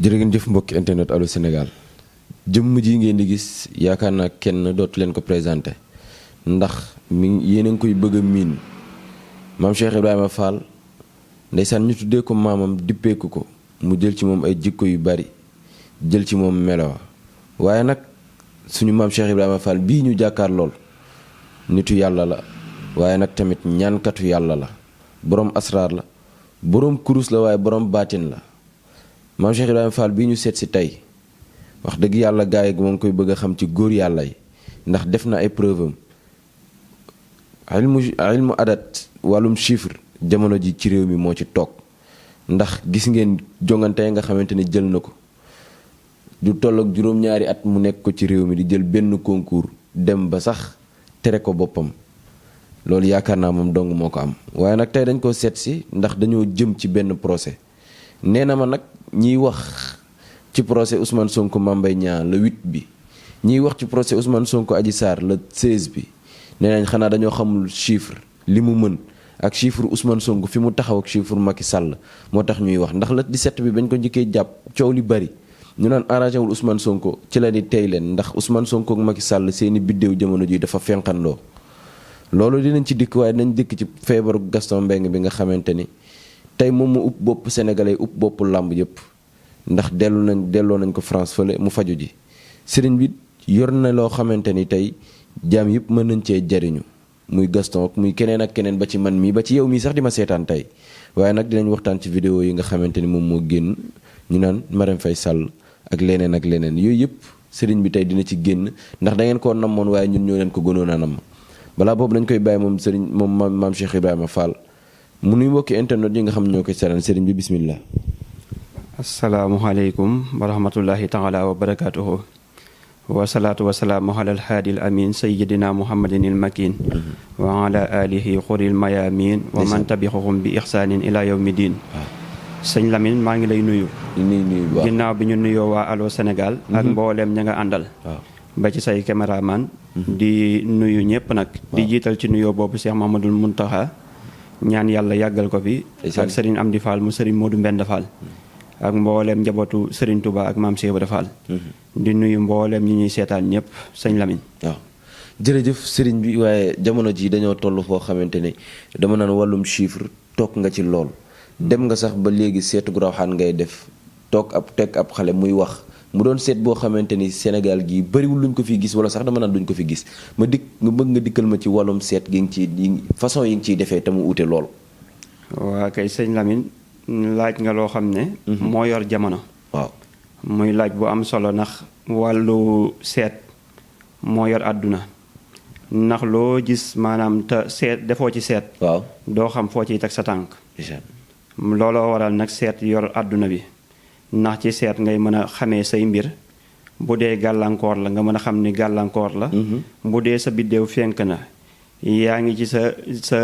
jërë ngeen jëf mbokki internet Allô Sénégal jëmm ji ngeen di gis yaakaar naa kenn dootu leen ko présenté ndax yéen a ngi koy bëgg a miin maam Cheikh Ibrahima Fall ndeysaan ñu tuddee ko maamam dippeeku ko mu jël ci moom ay jikko yu bari jël ci moom melo waaye nag suñu maam Cheikh Ibrahima Fall bii ñu jàkkaar lool nitu yàlla la waaye nag tamit ñaankatu yàlla la boroom asraar la boroom kurus la waaye boroom baatin la maam Cheikh Ibrahima Fall bii ñu seet si tey wax dëgg yàlla gaay yi moo ngi koy bëgg a xam ci góor yàlla yi ndax def na ay preuve am ilmu adat wàllum chiffre jamono ji ci réew mi moo ci toog ndax gis ngeen jongante nga xamante ni jël na ko du toll ak juróom-ñaari at mu nekk ko ci réew mi di jël benn concours dem ba sax tere ko boppam loolu yaakaar naa moom dong moo ko am waaye nag tey dañ ko seet si ndax dañoo jëm ci benn procès nee na ma nag ñiy wax ci procès Ousmane Sonko Mame Mbaye Niang le 8 bi ñiy wax ci procès Ousmane Sonko Adji Sarr le 16 bi nee nañ xanaa dañoo xamul chiffre li mu mën ak chiffre Ousmane Sonko fi mu taxaw ak chiffre Macky Sall moo tax ñuy wax ndax le 17 bi bañ ko njëkkee jàpp coow li bari ñu naan arrangé wul Ousmane Sonko ci la ni tey leen ndax Ousmane Sonko ak Macky Sall seeni biddéew jamono ji dafa fenqandoo loolu dinañ ci dikk waaye dinañ dikk ci feebaru Gaston Mbengue bi nga xamante ni tey moom mu upp bopp sénégalais upp bopp làmb yëpp ndax delloo nañ ko France fële mu faju ji sëriñ bi yor na loo xamante ni tey jaam yëpp mën nañ cee jariñu muy Gaston ak muy keneen ak keneen ba ci man mii ba ci yow mii sax di ma seetaan tey waaye nag dinañ waxtaan ci vidéo yi nga xamante ni moom moo génn ñu naan Marème Faye Sall ak leneen yooyu yëpp sëriñ bi tey dina ci génn ndax da ngeen koo namoon waaye ñun ñoo leen ko gënoon a nam balaa boobu dañ koy bàyyi moom sëriñ moom maam Cheikh Ibrahima Fall mu nuy mbokki internet yi nga xam ñoo koy seetaan sëriñ bi bismillah. asalaamualeykum wa rahmatullahi taala wa barakaatuhu wasalaatu wasalaamu ala alhaadi al amin sayidina muhammadin il makin wa ala alihi xuril mayamin wa man tabixahum bi ixsaanin ila yawmi din sëñ Lamine maa ngi lay nuyu ginnaaw bi ñu nuyoo waa Allô Sénégal ak mbooleem ña nga àndal ba ci say caméraman di nuyu ñëpp nag di jiital ci nuyoo boobu Cheikh Mahamadul Muntaxa ñaan yàlla yàggal ko fi ak Serigne Amdi Fall mu Serigne Modou Mbend Fall ak mbooleem njabootu Serigne Touba ak maam Cheikh Ibra Fall di nuyu mbooleem ñi ñuy seetaan ñëpp sëñ Lamine waaw jërëjëf Serigne bi waaye jamono ji dañoo toll foo xamante ne dama naan wàllum chiffre toog nga ci lool dem nga sax ba léegi seetu gu rawxaan ngay def toog teg ab xale muy wax mu doon seet boo xamante ni Sénégal gii bëriwul luñ ko fi gis wala sax dama naan duñ ko fi gis ma bëgg nga dikkal ma ci wàllum seet gi nga ci façon yi nga ciy defee te mu ute lool. waa kay sëñ Lamine laaj nga loo xam ne moo yor jamono waaw muy laaj bu am solo ndax wàllu seet moo yor àdduna ndax loo gis maanaam te seet defoo ci seet waaw doo xam foo ciy teg sa tànk looloo waral nag seet yor àdduna bi ndax ci seet ngay mën a xamee say mbir bu dee gàllankoor la nga mën a xam ni gàllankoor la bu dee sa biddéew fenk na yaa ngi ci sa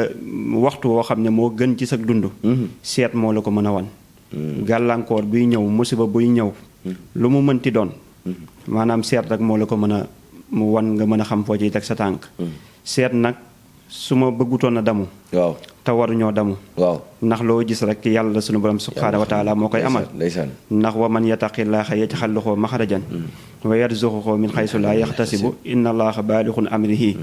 waxtu woo xam ne moo gën ci sa dund seet moo la ko mën a wan gàllankoor buy ñëw musiba buy ñëw lu mu mënti doon maanaam seet rek moo la ko mën a mu wan nga mën a xam foo ciy teg sa tànk seet nag su ma bëggutoon a damu waaw te waruñoo damu waaw ndax loo gis rek yàlla sunu borom subhaanahu wa taala moo koy amal ndax wa man yattaqillaaha yaj'al lahu maxrajan wa yarzuqhu min xaysu laa yaxtasibu inna allaaha baalixun amrihi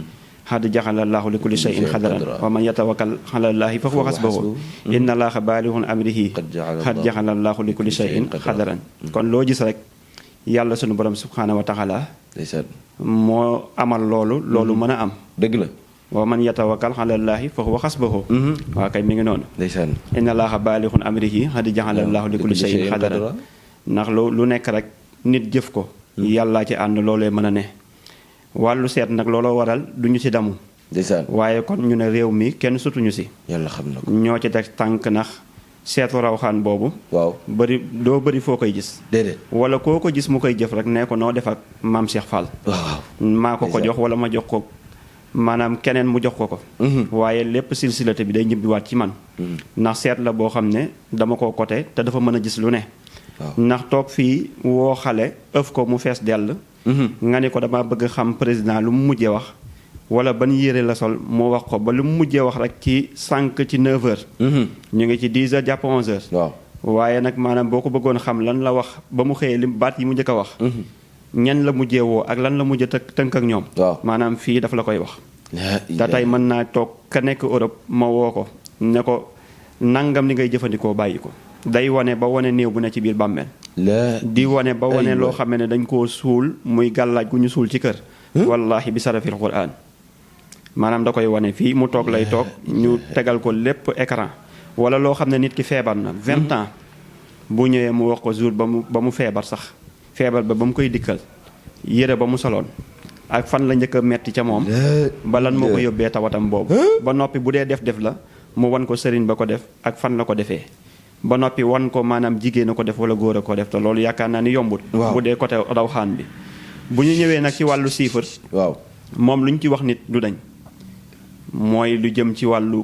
xad jaxala allaahu li kulli shay'in xadaran wa man yatawakkal ala llaahi fa huwa xasbuhu inna allaaha baalixun amrihi xad jaxala allaahu li kulli shay'in xadaran kon loo gis rek yàlla sunu borom subhaanahu wa taala moo amal loolu mën a am dëgg la wa man yatawakkal ala llaahi fa huwa xasbuhu waa kay mi ngi noonu inna allaaha baalixun amrihi xad jaxala allaahu li kulli shay'in xadaran ndax lu nekk rek nit jëf ko yàllaa ci ànd loolee mën a ne wàllu seet nag looloo waral du ñu ci damu waaye kon ñu ne réew mi kenn sutuñu si yàlla xam na ko ñoo ci teg tànk ndax seetu rawxaan boobu waaw doo bëri foo koy gis déedéet wala koo ko gis mu koy jëf rek nee ko noo def ak maam Cheikh Fall waaw maa ko jox wala ma jox ko maanaam keneen mu jox ko waaye lépp silsilate bi day ñibbiwaat ci man ndax seet la boo xam ne dama ko côté te dafa mën a gis lu ne ndax toog fii woo xale ëf ko mu fees dell nga ne ko dama bëgg xam président lu mu mujjee wax wala ban yére la sol mu wax ko ba lu mu mujjee wax rek ci 5 ci 9 heures ñu ngi ci 10 heures jàpp 11 heures waaye nag maanaam boo ko bëggoon xam lan la wax ba mu xëyee lim baat yi mu njëkk a wax. ñan la mujjee woo ak lan la mujj a tënk ak ñoom. waaw maanaam fii dafa la koy wax. te tey mën naa toog ka nekk Europe ma woo ko ne ko nangam li ngay jëfandikoo bàyyi ko. day wane ba wane néew bu ne ci biir bàmmeel. di wane ba wane loo xam ne dañ koo suul muy gàllaaj gu ñu suul ci kër. wallahi bi sarafil Qur'an. maanaam da koy wane fii mu toog lay toog ñu tegal ko lépp écran wala loo xam ne nit ki feebar na 20 ans bu ñëwee mu wax ko jour ba mu feebar sax feebar ba mu koy dikkal yére ba mu soloon ak fan la njëkk a metti ca moom ba lan moo ko yóbbee tawatam boobu ba noppi bu dee def la mu wan ko sëriñ ba ko def ak fan la ko defee ba noppi wan ko maanaam jigéen a ko def wala góor a ko def te loolu yaakaar naa ni yombut bu dee côté rawxaan bi bu ñu ñëwee nag ci wàllu chiffre waaw moom lu ñu ci wax nit du dañ mooy lu jëm ci wàllu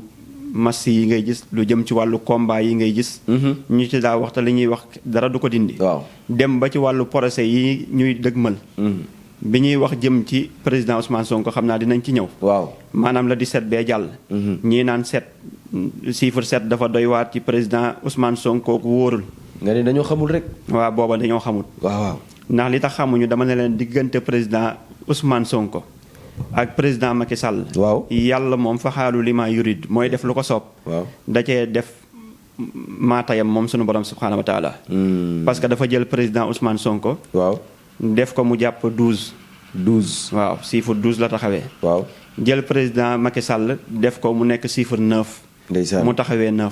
match yi ngay gis lu jëm ci wàllu combat yi ngay gis ñu ci daa waxta li ñuy wax dara du ko dindi dem ba ci wàllu procès yi ñuy dëgmal bi ñuy wax jëm ci président Ousmane Sonko xam naa dinañ ci ñëw maanaam la 17 bee jàll ñii naan 7 chiffre 7 dafa doy waat ci président Ousmane Sonko ku wóorul nga ne dañoo xamul rek waaw booba dañoo xamul waaw ndax li tax xamuñu dama ne leen diggante président Ousmane Sonko ak président Macky Sall. waaw yàlla moom fa xaalu li ma yurid mooy def lu ko soob. waaw da cee def maatayam moom sunu borom subxanahu wa taala. parce que dafa jël président Ousmane Sonko. waaw def ko mu jàpp 12. 12 waaw chiffre 12 la taxawee. waaw jël président Macky Sall def ko mu nekk chiffre 9. ndeysaan mu taxawee 9.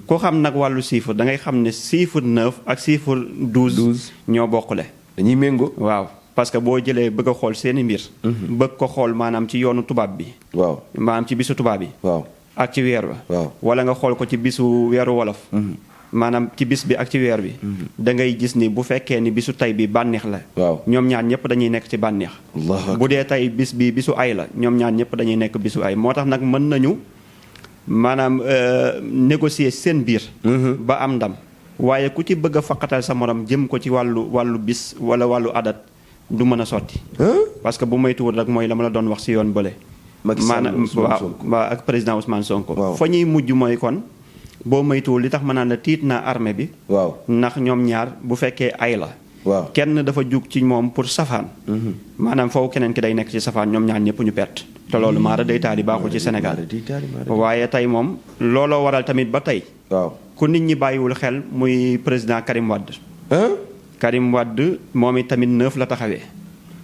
ku xam nag wàllu chiffre da ngay xam ne chiffre 9 ak chiffre 12. ñoo bokkule. dañuy méngoo waaw. parce que boo jëlee bëgg a xool seeni mbir. bëgg ko xool maanaam ci yoonu tubaab bi. waaw maanaam ci bisu tubaab bi. waaw ak ci weer ba. waaw wala nga xool ko ci bisu weeru wolof. maanaam ci bis bi ak ci weer bi. da ngay gis ni bu fekkee ni bisu tay bi bànneex la. waaw ñoom ñaar ñëpp dañuy nekk ci bànneex. bu dee tey bis bi bisu ay la ñoom ñaar ñëpp dañuy nekk bisu ay moo tax nag mën nañu maanaam négocier seen biir. ba am ndam waaye ku ci bëgg a faqatal sa morom jëm ko ci wàllu bis wala wàllu adat. du mën a sotti. parce que bu moytuwul rek mooy la ma la doon wax si yoon bële. maanaam waaw ak président Ousmane Sonko. fa ñuy mujj mooy kon boo moytuwul li tax ma naan la tiit naa armée bi. waaw ndax ñoom ñaar bu fekkee ay la. waaw kenn dafa jug ci moom pour safaan. maanaam foofu keneen ki day nekk ci safaan ñoom ñaar ñëpp ñu perte. te loolu maara day taali baaxul ci Sénégal. waaye tey moom looloo waral tamit ba tey. waaw ku nit ñi bàyyiwul xel muy président Karim Wade. Karim Wade moom it tamit 9 la taxawee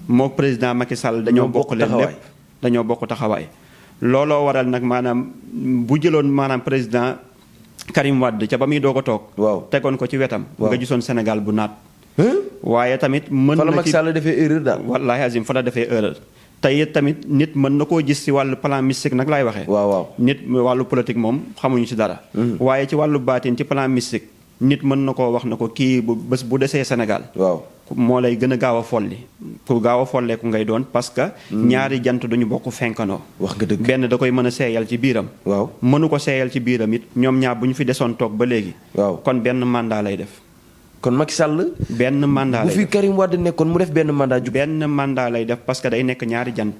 moo président Macky Sall dañoo bokk leen lépp dañoo bokk taxawaay looloo waral nag maanaam bu jëloon maanaam président Karim Wade ca ba muy doog a toog tegoon ko ci wetam nga gisoon Sénégal bu naat waaye tamit mën na ci Macky Sall defee erreur daal wallaahi azim fa la defee erreur tey tamit nit mën na koo gis ci wàllu plan mystique nag laay waxee waaw nit wàllu politique moom xamuñu ci dara waaye ci wàllu baatin ci plan mystique nit mën na koo wax na ko kii bu bés bu desee Sénégal. waaw moo lay gën a gaaw a folli pour gaaw a folleeku ngay doon parce que. ñaari jant duñu bokk fenkanoo. wax nga dëgg benn da koy mën a seeyal ci biiram. waaw mënu ko seeyal ci biiram it ñoom ñaar bu ñu fi desoon toog ba léegi. waaw kon benn mandat lay def. kon Macky Sall. benn mandat lay def bu fi Karim Wade nekkoon mu def benn mandat ju. benn mandat lay def parce que day nekk ñaari jant.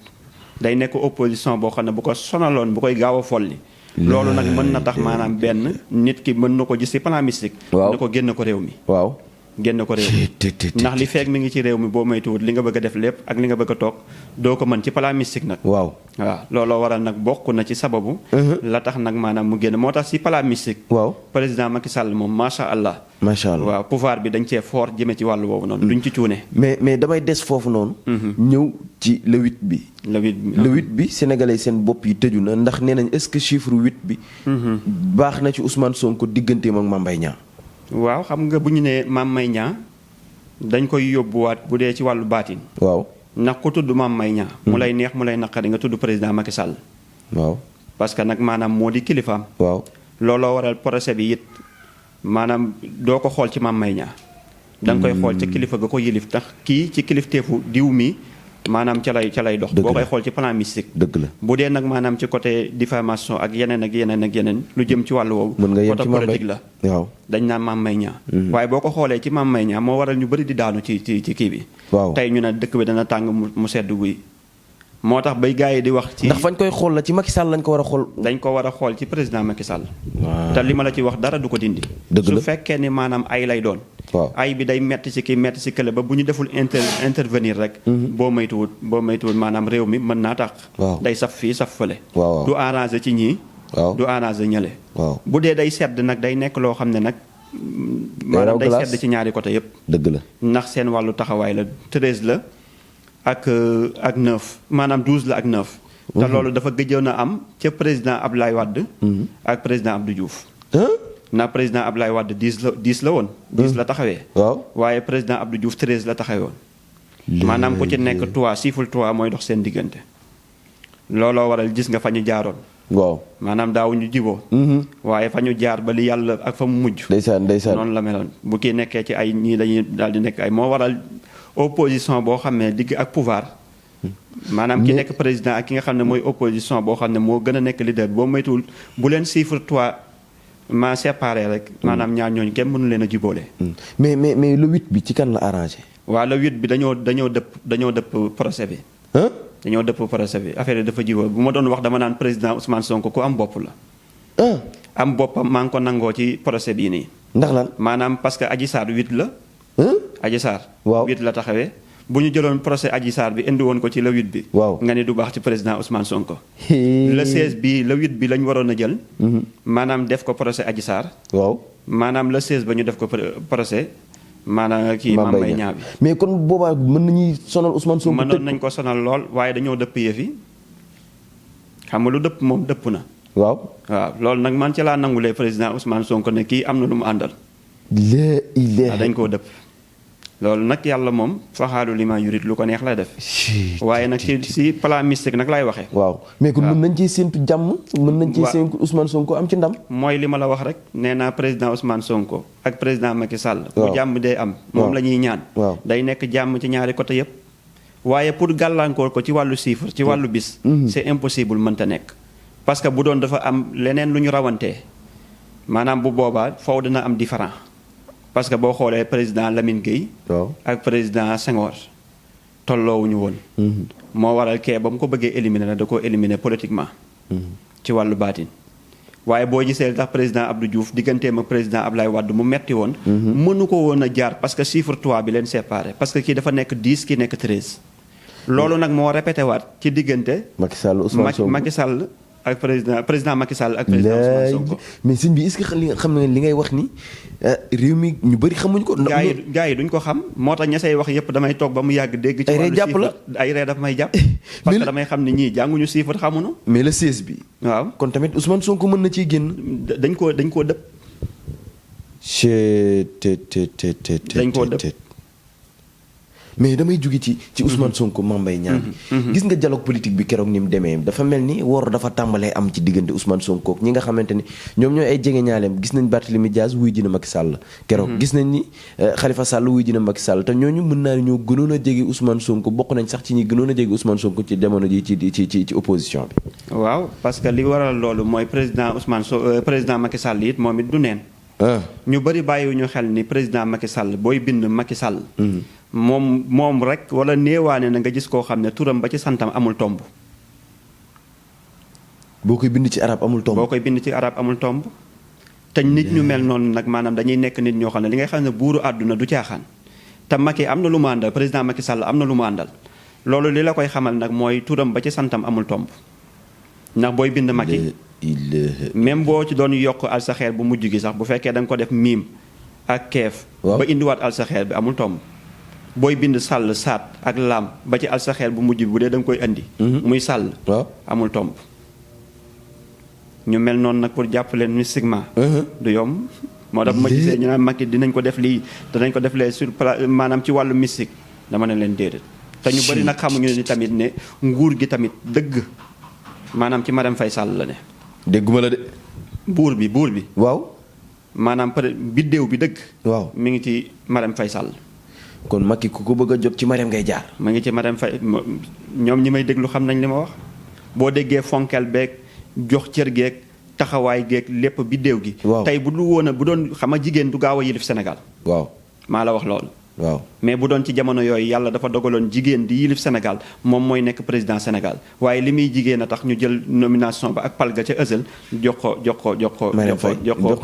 day nekk opposition boo xam ne bu ko sonaloon bu koy gaaw a folli. loolu nag mën na tax maanaam benn nit ki mën na ko gis ci plan mystique. waaw na ko génn ko réew mi. waaw génn ko réew mi ndax li feek mi ngi ci réew mi boo moytuwut li nga bëgg a def lépp ak li nga bëgg a toog doo ko mën ci plan mystique nag. waaw looloo waral nag bokk na ci sababu. la tax nag maanaam mu génn moo tax ci plan mystique. waaw président Macky Sall moom macha allah. macha allah waaw pouvoir bi dañ cee fort jëme ci wàllu boobu noonu. duñ ci cuune. mais damay des foofu noonu. ñëw ci le 8 bi. le 8 bi sénégalais seen bopp yi tëju na ndax nee nañ est-ce que chiffre 8 bi. baax na ci Ousmane Sonko digganteem ak Mame Mbaye Niang. waaw xam nga bu ñu nee Mame Mbaye Niang dañ koy yóbbuwaat bu dee ci wàllu baatin. waaw ndax ku tudd Mame Mbaye Niang mu lay neex mu lay naqari nga tudd président Macky Sall. waaw parce que nag maanaam moo di kilifaam. waaw looloo waral procès bi it maanaam doo ko xool ci Mame Mbaye Niang da nga koy xool ci kilifa ga ko yilif tax kii ci kilifteefu diw mi maanaam ca lay dox. boo koy xool ci plan mystique. dëgg la bu dee nag maanaam ci côté diffamation ak yeneen ak yeneen ak yeneen lu jëm ci wàllu woowu. mën nga yem côté ci Mame politique la. waaw dañ naan Mame Mbaye Niang. waaye boo ko xoolee ci Mame Mbaye Niang moo waral ñu bëri di daanu ci kii bi. waaw tey ñu ne dëkk bi dana tàng mu sedd guy. moo tax bay gars yi di wax ci ndax fañ koy xool la ci Macky Sall lañ ko war a xool. dañ ko war a xool ci président Macky Sall. waaw te li ma la ci wax dara du ko dindi. dëgg la su fekkee ni maanaam ay lay doon. waaw ay bi day metti ci kii metti ci kële ba bu ñu deful intervenir rek. boo maytuwul maanaam réew mi mën naa tax. waaw day saf fii saf fële. waaw du arrangé ci ñii. waaw du arrangé ñële. waaw bu dee day sedd nag day nekk loo xam ne nag. maanaam day sedd ci ñaari côté yëpp. dëgg la ndax seen wàllu taxawaay la 13 la ak 9 maanaam 12 la ak 9. te loolu dafa gëjoon a am ca président Abdoulaye Wade. ak président Abdou Diouf. ndax président Abdoulaye Wade 10 la woon. 10 la taxawee. waaw waaye président Abdou Diouf 13 la taxawee woon. maanaam ku ci nekk 3 chiffre 3 mooy dox seen diggante. looloo waral gis nga fa ñu jaaroon. waaw maanaam daawuñu jiboo waaye fa ñu jaar ba li yàlla ak fa mu mujj. ndeysaan ndeysaan noonu la meloon bu kii nekkee ci ay ñii dañuy daal di nekk ay moo waral opposition boo xam ne digg ak pouvoir. maanaam ki nekk président ak ki nga xam ne mooy opposition boo xam ne moo gën a nekk leader boo moytuwul bu leen chiffre 3 ma séparé rek. maanaam ñaar ñooñu kenn mënu leen a jiboole. mais le 8 bi ci kan la arrangé. waaw le 8 bi dañoo dëpp procès bi. dañoo dëpp procès bi affaire yi dafa jiboo bu ma doon wax dama naan président Ousmane Sonko ku am bopp la. am boppam maa ngi ko nangoo ci procès bii nii. ndax lan maanaam parce que Adji Sarr 8 la. Adji Sarr. waaw 8 la taxawee. bu ñu jëloon procès Adji Sarr bi indi woon ko ci le 8 bi. waaw nga ni du baax ci président Ousmane Sonko. le 16 bi le 8 bi lañ waroon a jël. maanaam def ko procès Adji Sarr. waaw maanaam le 16 ba ñu def ko procès. maanaam kii Mame Mbaye Niang bi. mais kon boobaa mën nañuy sonal Ousmane Sonko. mënoon nañ ko sonal lool waaye dañoo dëpp yëf yi xam nga lu dëpp moom dëpp na. waaw loolu nag man ci laa nangulee président Ousmane Sonko ne kii am na lu mu àndal. dañ koo dëpp. loolu nag yàlla moom faxaalu li ma yurit lu ko neex lay def. waaye nag si plan mystique nag laay waxee. waaw mais kon mën nañ ciy séentu jàmm. mën nañ ciy séentu Ousmane Sonko am ci ndam. mooy li ma la wax rek nee naa président Ousmane Sonko ak président Macky Sall. bu jàmm day am. moom la ñuy ñaan. day nekk jàmm ci ñaari côté yépp waaye pour gàllankoor ko ci wàllu chiffre ci wàllu bis. c'est impossible mënta nekk. parce que bu doon dafa am leneen lu ñu rawantee maanaam bu boobaa foofu dina am différent. parce que boo xoolee président Lamine Gueye. ak président Senghor tolloowuñu woon. moo waral kee ba mu ko bëggee éliminer la da koo éliminer politiquement. ci wàllu baatin. waaye boo gisee tax président Abdou Diouf digganteem ak président Ablaye Wade mu metti woon. mënu ko woon a jaar parce que chiffre 3 bi leen séparé parce que kii dafa nekk 10 kii nekk 13. loolu nag moo répété waat ci diggante. Macky Sall Ousmane Sonko Macky Sall ak président Macky Sall ak président Ousmane Sonko. mais sëñ bi est-ce que xam nga li ngay wax ni réew mi ñu bëri xamuñ ko. gaa yi duñ ko xam moo tax ña say wax yëpp damay toog ba mu yàgg dégg. ci wàllu jàpp la ay ree daf may jàpp. parce que damay xam ne ñii jànguñu chiffre xamuñu. mais le 16 bi. waaw kon tamit Ousmane Sonko mën na ciy génn. dañ koo dëpp. dañ koo dëpp. mais damay jóge ci Ousmane Sonko Mame Mbaye Niang bi gis nga dialogue politique bi keroog ni mu demee dafa mel ni wor dafa tàmbalee am ci diggante Ousmane Sonko ñi nga xamante ni ñoom ñooy ay jege ñaaleem gis nañ Barthélémy Dias wuy ji na Macky Sall keroog gis nañ ni Khalifa Sall wuy ji na Macky Sall te ñooñu mën naa ñoo gënoon a jege Ousmane Sonko bokk nañ sax ci ñi gënoon a jege Ousmane Sonko ci jamono ji ci opposition bi. waaw parce que li waral loolu mooy président président Macky Sall it moom it du neen. ñu bëri bàyyiwuñu xel ni président Macky Sall booy bind Macky Sall. moom rek wala néewaane na nga gis koo xam ne turam ba ci santam amul tomb. boo koy bind ci arab amul tomb. te nit ñu mel noonu nag maanaam dañuy nekk nit ñoo xam ne li ngay xam ne buuru àdduna du caaxaan. te Macky am na lu mu àndal président Macky Sall am na lu mu àndal. loolu li la koy xamal nag mooy turam ba ci santam amul tomb. ndax booy bind Macky même boo ci doon yokk alsaxeer bu mujj gi sax bu fekkee da nga ko def miim ak keef. ba indiwaat alsaxeer bi amul tomb. booy bind sàll saat ak laam ba ci alsaxeer bu mujj bi bu dee da nga koy indi. muy sàll. amul tomb. ñu mel noonu nag pour jàpp leen mystiquement. du yomb. moo tax bu ma gisee ñu naan Macky dinañ ko def lii danañ ko def lee sur maanaam ci wàllu mystique dama ne leen déedéet. te ñu bëri nag xamuñu ni tamit ne nguur gi tamit dëgg maanaam ci Marème Faye Sall la ne. dégguma la de. buur bi. waaw. maanaam biddéew bi dëgg. waaw mi ngi ci Marème Faye Sall. kon Macky ku ko bëgg a jot ci Marème ngay jaar. ma ngi ci Marème Faye ñoom ñi may déglu xam nañ li ma wax boo déggee fonkel beeg jox cër geeg taxawaay geeg lépp biddéew gi. tey bu doon xam nga jigéen du gaaw a yilif Sénégal. waaw maa la wax loolu. waaw mais bu doon ci jamono yooyu yàlla dafa dogaloon jigéen di yilif Sénégal moom mooy nekk président Sénégal waaye li muy jigéen a tax ñu jël nomination ba ak palga ca ësël jox ko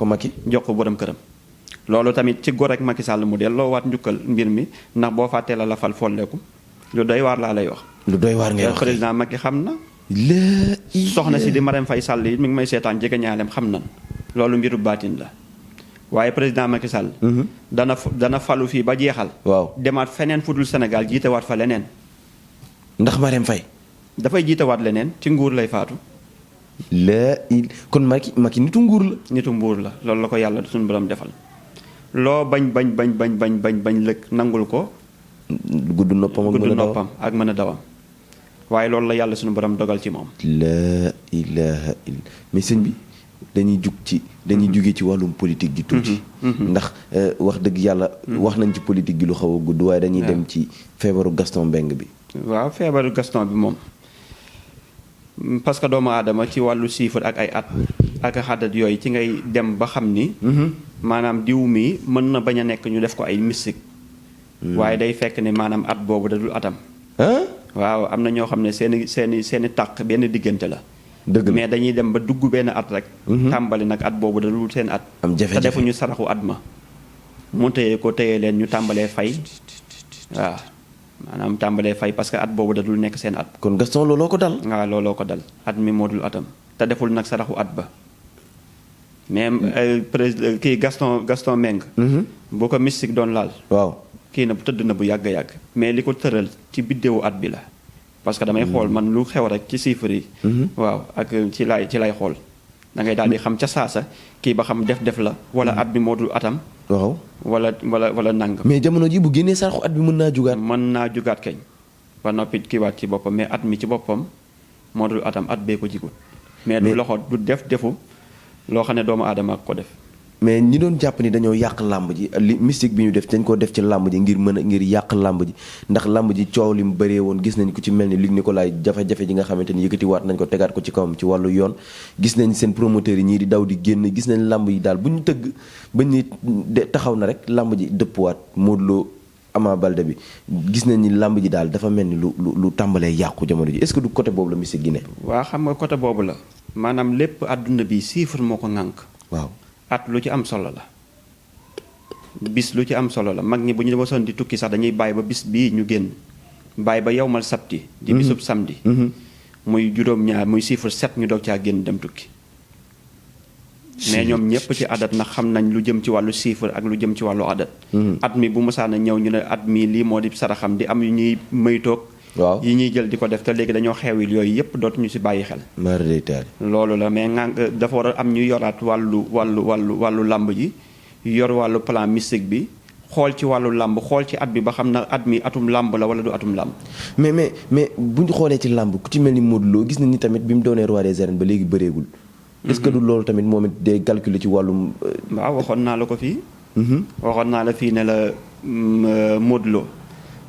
Macky jox ko borom këram. loolu tamit ci góor ak Macky Sall mu delloo waat njukkal mbir mi ndax boo fàttee la fal folleeku lu doy waar laa lay wax. lu doy waar ngay wax président Macky xam na. soxna si di Marème Faye Sall yi mi ngi may seetaan jege ñaaleem xam nan loolu mbiru baatin la. waaye président Macky Sall. dana falu fii ba jeexal. waaw demaat feneen fudul Sénégal jiitewaat fa leneen. ndax Marème Faye. dafay jiitewaat leneen ci nguur lay faatu. kon Macky nitu nguur la. nitu nguur la loolu la ko yàlla suñu borom defal. loo bañ lëkk nangul ko. gudd noppam ak mën a dawam. waaye loolu la yàlla suñu borom dogal ci moom. laa ilaha illa mais sëñ bi. dañuy jugee ci wàllum politique gi tuuti. ndax wax dëgg yàlla. wax nañ ci politique gi lu xaw a gudd waaye dañuy dem ci feebaru Gaston Mbengue bi. waaw feebaru Gaston bi moom parce que doomu aadama ci wàllu chiffre ak ay at ak xadat yooyu ci ngay dem ba xam ni. maanaam diw mi mën na bañ a nekk ñu def ko ay mystique. waaye day fekk ne maanaam at boobu da dul atam. waaw am na ñoo xam ne seeni tàq benn diggante la. dëgg la mais dañuy dem ba dugg benn at rek. tàmbali nag at boobu da dul seen at. am jafe-jafe te defuñu saraxu at ma. mu téye leen ñu tàmbalee fay waaw maanaam tàmbalee fay parce que at boobu da dul nekk seen at. kon Gaston looloo ko dal. waaw looloo ko dal at mi moo dul atam te deful nag saraxu at ba mais président kii Gaston Mbengue. boo ko mystique doon laal. waaw kii na tëdd na bu yàgg mais li ko tëral ci biddéewu at bi la. parce que damay xool man lu xew rek ci chiffres yi. waaw ak ci lay xool da ngay daal di xam ca saasa kii ba xam def la wala at bi moo dul atam. waaw wala nangam. mais jamono ji bu génnee saraxu at bi mën naa jugaat. mën naa jugaat kañ ba noppi kiiwaat ci boppam mais at mi ci boppam moo dul atam at bee ko jigul mais du loxo du defu loo xam ne doomu aadama ak ko def. mais ñi doon jàpp ni dañoo yàq làmb ji li mystique bi ñu def dañ koo def ci làmb ji ngir yàq làmb ji ndax làmb ji coow li mu bëree woon gis nañ ko ci mel ni Luc Nicolaï jafe-jafe ji nga xamante ni yëkkatiwaat nañ ko tegaat ko ci kawam ci wàllu yoon gis nañ seen promoteurs yi ñii di daw di génn gis nañ làmb yi daal bu ñu tëgg ba ñu taxaw na rek làmb ji dëppwaat Modou Lo Ama Baldé bi gis nañ ni làmb ji daal dafa mel ni lu tàmbalee yàqu jamono ji est-ce que du côté boobu la mystique gi ne. waaw xam nga côté boobu la maanaam lépp àdduna bi chiffre moo ko ŋànk. waaw at lu ci am solo la. bis lu ci am solo la mag ñi bu ñu mosoon di tukki sax dañuy bàyyi ba bis bii ñu génn bàyyi ba yowmal sabti di bisub samedi. muy juróom-ñaar muy chiffre 7 ñu doog caa génn dem tukki. mais ñoom ñëpp ci adat na xam nañ lu jëm ci wàllu chiffre ak lu jëm ci wàllu adat. at mi bu mosaan a ñëw ñu ne at mi lii moo di saraxam di am yu ñuy mëytoog. waaw yi ñuy jël di ko def te léegi dañoo xeewil yooyu yëpp dootuñu si bàyyi xel. loolu la mais dafa war a am ñu yoraat wàllu làmb ji. yor wàllu plan mystique bi xool ci wàllu làmb xool ci at bi ba xam na at mi atum làmb la wala du atum làmb. mais bu ñu xoolee ci làmb ku ci mel ni Modou Lo gis nañ ni tamit bi mu doonee roi des arènes ba léegi bëreegul. est-ce que du loolu tamit moom it day calculer ci wàllum. waaw waxoon naa la ko fii. waxoon naa la fii ne la Modou Lo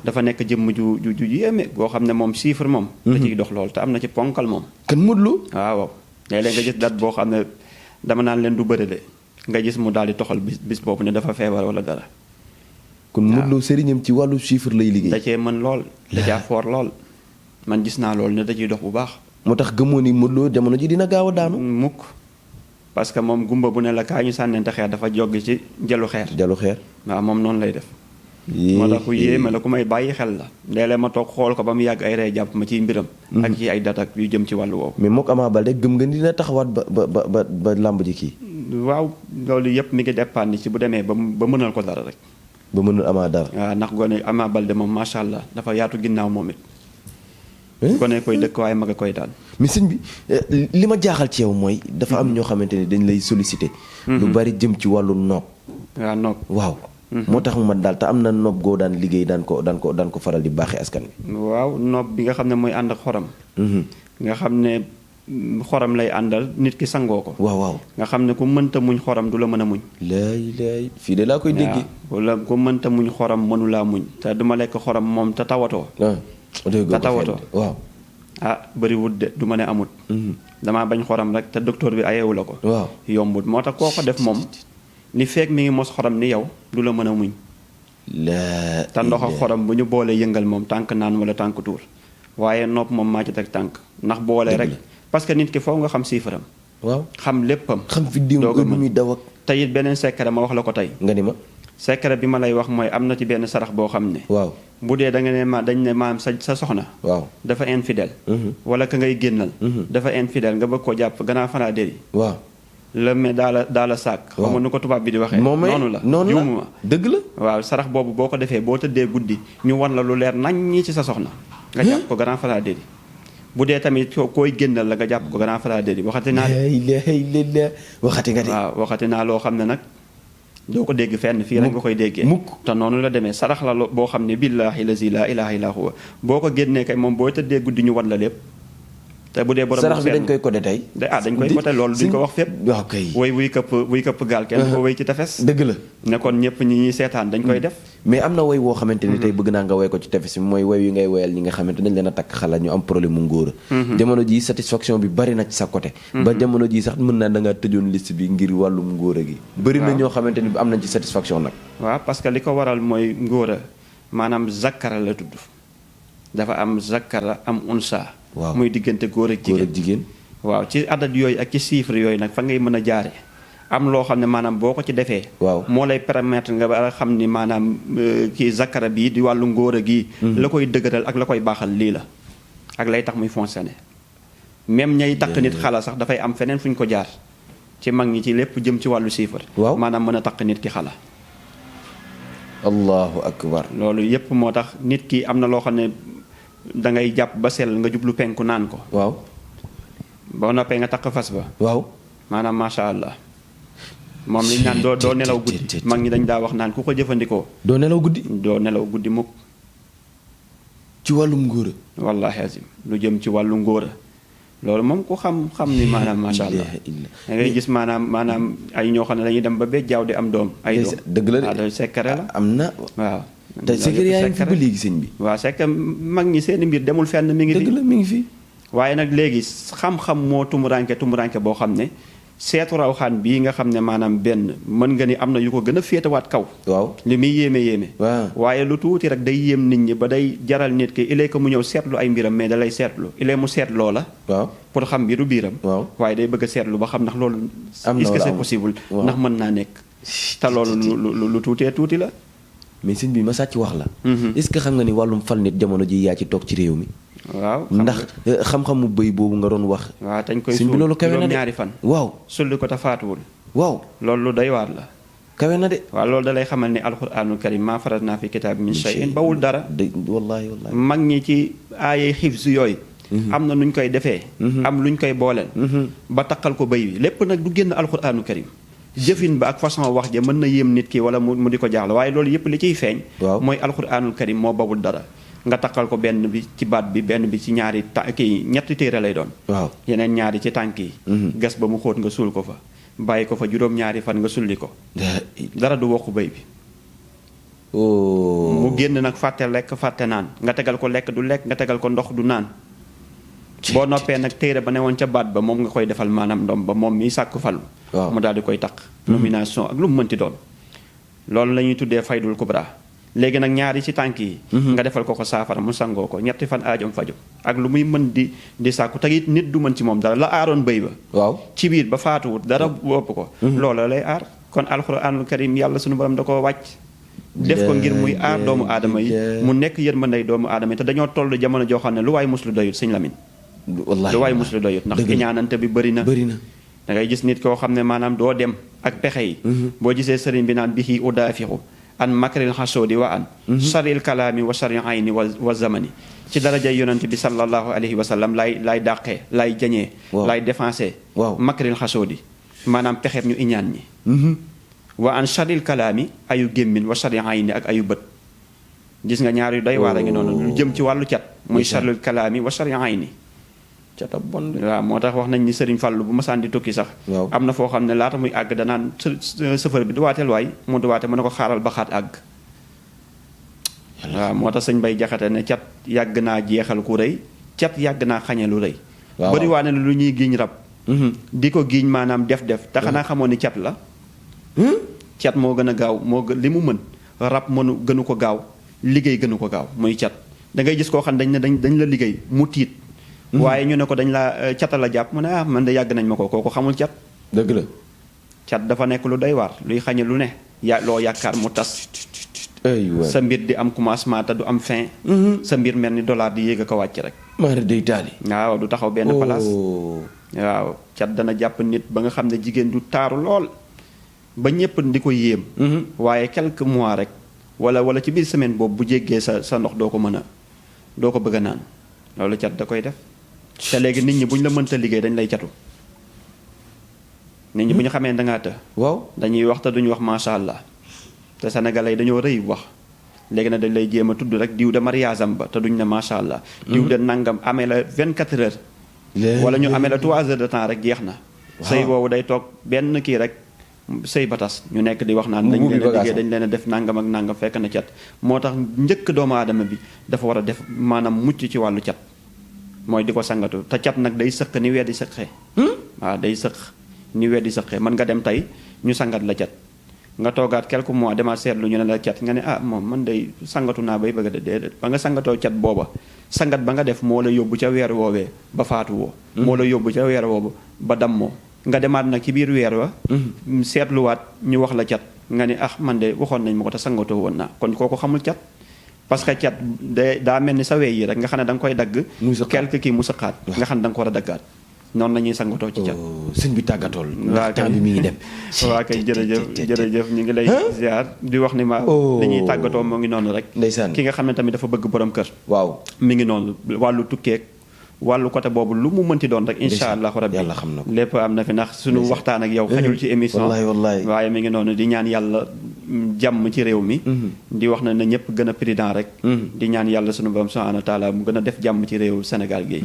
dafa nekk jëmm ju yéeme boo xam ne moom chiffre moom. da ciy dox lool te am na ci ponkal moom. kan Modou Lo. waaw léeg-léeg nga gis date boo xam ne dama naan leen du bëre de. nga gis mu daal di toxal bis boobu ne dafa feebar wala dara. kon Modou Lo sëriñam ci wàllu chiffre lay liggéey. da cee mën lool. da caa foor lool. man gis naa loolu ne da ciy dox bu baax. moo tax gëmoo ni Modou Lo jamono ji dina gaaw a daanu. mukk parce que moom gumba bu ne la kaa ñu sànnente xeer dafa joggi ci jalu xeer. waaw moom noonu lay def. moo tax ku yéeme la ku may bàyyi xel la. léeg-léeg ma toog xool ko ba mu yàgg ay rey jàpp ma ciy mbiram. ak ci ay datak yu jëm ci wàllu woowu. mais mook Ama Baldé gëm nga ni dina taxawaat ba làmb ji kii. waaw loolu yëpp mi ngi dépendre ci bu demee ba mënal ko dara rek. ba mënal Ama dara. waaw ndax gone Ama Baldé moom macha allah dafa yaatu ginnaaw moom it. gone koy dëkk waaye mag a koy daal. mais sëñ bi li ma jaaxal ci yow mooy. dafa am ñoo xamante ni dañ lay solliciter. lu bari jëm ci wàllu nopp. waaw nopp waaw. moo tax ma daal te am na nopp goo daan liggéey daan ko faral di baaxee askan wi. waaw nopp bi nga xam ne mooy ànd ak xoram. nga xam ne xoram lay àndal nit ki sangoo ko. waaw nga xam ne ku mënta muñ xoram du la mën a muñ. laay fii de laa koy déggee. wala ku mënta muñ xoram mënu laa muñ. te duma lekk xoram moom te tawatoo. te tawatoo waaw. bëriwut de du ma ne amut. damaa bañ xoram rek te docteur bi ayewu la ko. waaw yombut moo tax koo ko def moom. ni feek mi ngi mos xoram ni yow du la mën a muñ. te ndox ak xorom bu ñu boolee yëngal moom tànk naan wala tànk tuur waaye nopp moom maa ci teg tànk ndax boole rek parce que nit ki foofu nga xam siifaram waaw xam léppam xam fi diw doog a lu muy daw ak te it beneen secret ma wax la ko tey nga ni ma secret bi ma lay wax mooy am na ci benn sarax boo xam ne waaw bu dee da nga ne dañ ne maam sa soxna waaw dafa infidèle wala ka ngay génnal dafa infidèle nga bëgg ko jàpp gannaaw fanaa déri waaw la mais daa la sàkk waaw xam nga nu ko tubaab bi di waxee noonu la juumuma dëgg la waaw sarax boobu boo ko defee boo tëddee guddi ñu wan la lu leer nañ ñi ci sa soxna nga jàpp ko gannaaw fanaa déri bu dee tamit koy génnal la nga jàpp ko gannaaw fanaa déri waxati naa waxati nga de waaw waxati naa loo xam ne nag doo ko dégg fenn fii rek nga koy déggee mukk te noonu la demee sarax la boo xam ne billaahi lazi laa ilaaha illaa huwa boo ko génnee kay moom boo tëddee guddi ñu wan la lépp te bu dee borom sarax bi dañ koy codé tey dañ koy codé loolu duñ ko wax fépp waaw kay woy wuy këpp gaal kenn du ko woy ci tefes dëgg la ne kon ñëpp ñi ñuy seetaan dañ koy def mais am na woy woo xamante ni tey bëgg naa nga woy ko ci tefes bi mooy woy yi ngay woyal ñi nga xamante dañ leen a takk xala ñu am problème mu ngóora jamono ji satisfaction bi bari na ci sa côté ba jamono ji sax mën naa da ngaa tëjoon liste bi ngir wàllum ngóora gi bari na ñoo xamante ni am nañ ci satisfaction nag waaw parce que li ko waral mooy ngóora maanaam zakkara la tudd dafa am zakkara am unsa waaw muy diggante góor ak jigéen waaw ci adat yooyu ak ci chiffre yooyu nag fa ngay mën a jaare am loo xam ne maanaam boo ko ci defee waaw moo lay permettre nga ba xam ni maanaam kii zakkara bii di wàllu ngóor a gii la koy dëgëral ak la koy baaxal lii la ak lay tax muy fonctionner même ñay takk nit xala sax dafay am feneen fu ñu ko jaar ci mag ñi ci lépp jëm ci wàllu chiffre waaw maanaam mën a takk nit ki xala allahu akbar loolu yépp moo tax nit ki am na loo xam ne da ngay jàpp ba sell nga jublu penku naan ko waaw boo noppee nga takk fas ba waaw maanaam macha allah moom liñ naan doo nelaw guddi mag ñi dañ daa wax naan ku ko jëfandikoo doo nelaw guddi mukk ci wàllum ngóora wallahi azim lu jëm ci wàllu ngóora loolu moom ku xam ni maanaam macha allah da ngay gis maanaam ay ñoo xam ne dañuy dem ba bee jaaw di am doom ay doom dëgg la de secret la am na waaw te secret yaa ngi fi ba léegi sëñ bi waaw c'est que mag ñi seeni mbir demul fenn mi ngi fi dëgg la mi ngi fi waaye nag léegi xam-xam moo tumuranke boo xam ne seetu rawxaan bii nga xam ne maanaam benn mën nga ni am na yu ko gën a féetewaat kaw waaw li muy yéeme waaw waaye lu tuuti rek day yéem nit ñi ba day jaral nit ki il est que mu ñëw seetlu ay mbiram mais da lay seetlu il est mu seetloo la waaw pour xam mbiru biiram waaw waaye day bëgg a seetlu ba xam ndax loolu est-ce que c'est possible ndax mën naa nekk te loolu lu tuutee tuuti la mais sëñ bi ma sàcc wax la est-ce que xam nga ni wàllum fal nit jamono ji yaa ci toog ci réew mi waaw ndax xam-xamu bëy boobu nga doon wax waaw dañ koy sëñ bi loolu kawe na de ñaari fan waaw sulli ko te faatuwul waaw loolu lu doy waar la kawe na de waaw loolu da lay xamal ni alxuraanul karim maa faratnaa fi kitaab min shay'in bawul dara wallahi mag ñi ci aayay xifs yooyu am na nuñ koy defee am luñ koy booleel ba taqal ko bëy wi lépp nag du génn alxuraanul karim jëfin ba ak façon wax ja mën na yéem nit ki wala mu di ko jaaxle waaye loolu yëpp li ciy feeñ mooy alxuraanul karim moo bawul dara nga takkal ko benn bi ci baat bi benn bi ci ñaari kii ñetti téere lay doon waaw yeneen ñaari ci tànk yi gas ba mu xóot nga suul ko fa bàyyi ko fa juróom-ñaari fan nga sulli ko dara du wokku bëy bi mu génn nag fàtte lekk fàtte naan nga tegal ko lekk du lekk nga tegal ko ndox du naan boo noppee nag téere ba ne woon ca baat ba moom nga koy defal maanaam ndom ba moom mi sàkk falu mu daal di koy taq nomination ak lu mu mënti doon loolu la ñuy tuddee faydul kubra léegi nag ñaari ci tànk yi nga defal ko saafara mu sangoo ko ñetti fan aajom faju ak lu muy mën di sàkku tagit nit du mën ci moom dara la aaroon bëy ba waaw ci biir ba faatuwut dara wopp ko loola lay aar kon alxuraanul karim yàlla suñu borom da koo wàcc def ko ngir muy aar doomu aadama yi mu nekk yërmandey doomu aadama yi te dañoo toll jamono joo xam ne lu waay muslu doyut sëñ Lamin lu waay muslu doyut ndax iñaanante bi bëri na da ngay gis nit koo xam ne maanaam doo dem ak pexe yi boo gisee sëriñ bi naan bihi udaafiru an makril xasoodi wa an saril kalaami wa sari ayni wa zamani ci darajay yonent bi sallallahu alayhi wa sallam laay dàqee laay jañee laay défensé makril xasoodi maanaam pexeeb ñu iñaan ñi wa an saril kalaami ayu gémmin wa sari ayni ak ayu bët gis nga ñaar yu doy waar a ngi noonu lu jëm ci wàllu cat muy saril kalaami wa sari ayni cata bon waaw moo tax wax nañ ni Sëriñ Fàllu bu masaan di tukki sax am na foo xam ne laata muy àgg danaan sëfër bi du waateel waay mu du waate mën na ko xaaral ba xaat àgg waaw moo tax sëñ Bay Jaxate ne cat yàgg naa jeexal ku rëy cat yàgg naa xañe lu rëy bari waa ne lu ñuy giiñ rab di ko giiñ maanaam def te xanaa xamoon ni cat la cat moo gën a gaaw li mu mën rab mënu gënu ko gaaw liggéey gënu ko gaaw muy cat da ngay gis koo xam dañ ne dañ la liggéey mu tiit waaye ñu ne ko dañ la cata la jàpp mu ne ah man de yàgg nañ ma ko kooku xamul cat dëgg la cat dafa nekk lu doy waar luy xañe lu ne loo yaakaar mu tas ay waay sa mbir di am commencement te du am fin sa mbir mel ni dollar di yéeg a ko wàcc rek maara day taali waaw du taxaw benn place waaw cat dana jàpp nit ba nga xam ne jigéen du taaru lool ba ñëpp di ko yéem waaye quelques mois rek wala ci biir semaine boobu bu jéggee sa ndox doo ko bëgg a naan loolu cat da koy def te léegi nit ñi bu ñu la mënta liggéey dañ lay catu nit ñi bu ñu xamee da ngaa të waaw dañuy wax te duñu wax macha allah te sénégalais yi dañoo rëy wax léegi nag dañ lay jéem a tudd rek diw de mariage am ba te duñ ne macha allah. diw de nangam amee la 24 heures. wala ñu amee la 3 heures de temps rek jeex na. sëy boobu day toog benn kii rek sëy ba tas ñu nekk di wax naan. dañ leen a liggéey dañ leen a def nangam ak nangam fekk na cat. moo tax njëkk doomu aadama bi dafa war a def maanaam mucc ci wàllu cat mooy di ko sangatu te cat nag day sëq ni weddi sëqee. waaw day sëq ni weddi sëqee mën nga dem tey ñu sangat la cat. nga toogaat quelques mois demaat seetlu ñu ne la cat nga ne ah moom man day sangatu naa bay bëgg a déedéet ba nga sangatoo cat booba sangat ba nga def moo la yóbbu ca weer woowee ba faatu woo moo la yóbbu ca weer woowu ba dammoo nga demaat nag ci biir weer wa seetluwaat ñu wax la cat nga ne ah man de waxoon nañ ma ko te sangatoo woon naa kon kooku xamul cat parce que cat daa mel ni sa wey yi rek nga xam ne da nga koy dagg quelque kii mu sëqaat nga xam ne da nga ko war a daggaat noonu la ñuy sangatoo ci cat sëñ bi tàggatool ndax temps bi mi ngi dem waa kay jërëjëf ñu ngi lay ziar di wax ni ma li ñuy tàggatoo moo ngi noonu rek ndeysaan ki nga xam ne tamit dafa bëgg borom kër waaw mi ngi noonu wàllu tukkeeg wàllu côté boobu lu mu mënti doon rek insha allahu rabbi yàlla xam na ko lépp am na fi ndax suñu waxtaan ak yow xajul ci émission wallaay waaye mi ngi noonu di ñaan yàlla jàmm ci réew mi di wax na ñëpp gën a président rek di ñaan yàlla suñu borom subhanahu wa taala mu gën a def jàmm ci réew Sénégal gi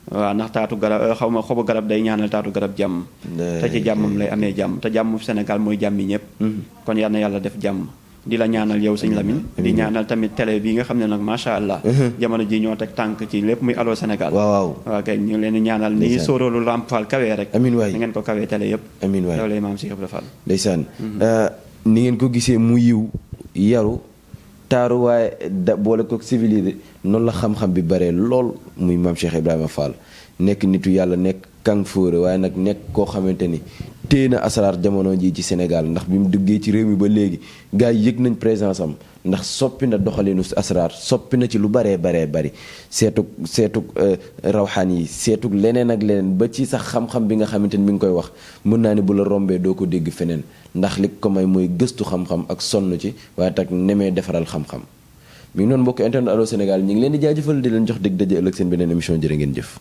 waaw ndax taatu garab xaw ma xobu garab day ñaanal taatu garab jàmm te ci jàmmam lay amee jàmm te jàmm Sénégal mooy jàmmi ñëpp kon yal na yàlla def jàmm di la ñaanal yow sëñ Lamine di ñaanal tamit télé bi nga xam ne nag macha allah jamono ji ñoo teg tànk ci lépp muy Allô Sénégal waaw kay ñu leen di ñaanal ni sóoróolu Lampal kawee rek amiin waay na ngeen ko kawee télé yëpp amiin waay yow lay maam Cheikh Ibra Fall ndeysaan ni ngeen ko gisee mu yiw yaru taaru waaye da boole ko civilisé noonu la xam-xam bi baree lool muy maam Cheikh Ibrahima Fall nekk nitu yàlla nekk kàng fóore waaye nag nekk koo xamante ni téye na asaraar jamono ji ci Sénégal ndax bi mu duggee ci réew mi ba léegi gars yi yëg nañ présence am ndax soppi na doxalinu asaraar soppi na ci lu baree bari seetug rawxaan yi seetug leneen ak leneen ba ci sax xam-xam bi nga xamante ni mi ngi koy wax mën naa ni bu la rombee doo ko dégg feneen ndax li ko may mooy gëstu xam-xam ak sonn ci waaye tak nemee defaral xam-xam mi ngi noonu mbokk internet Allô Sénégal ñi ngi leen di jaajëfal di leen jox dégg daje ëllëg seen beneen émission jërë ngeen jëf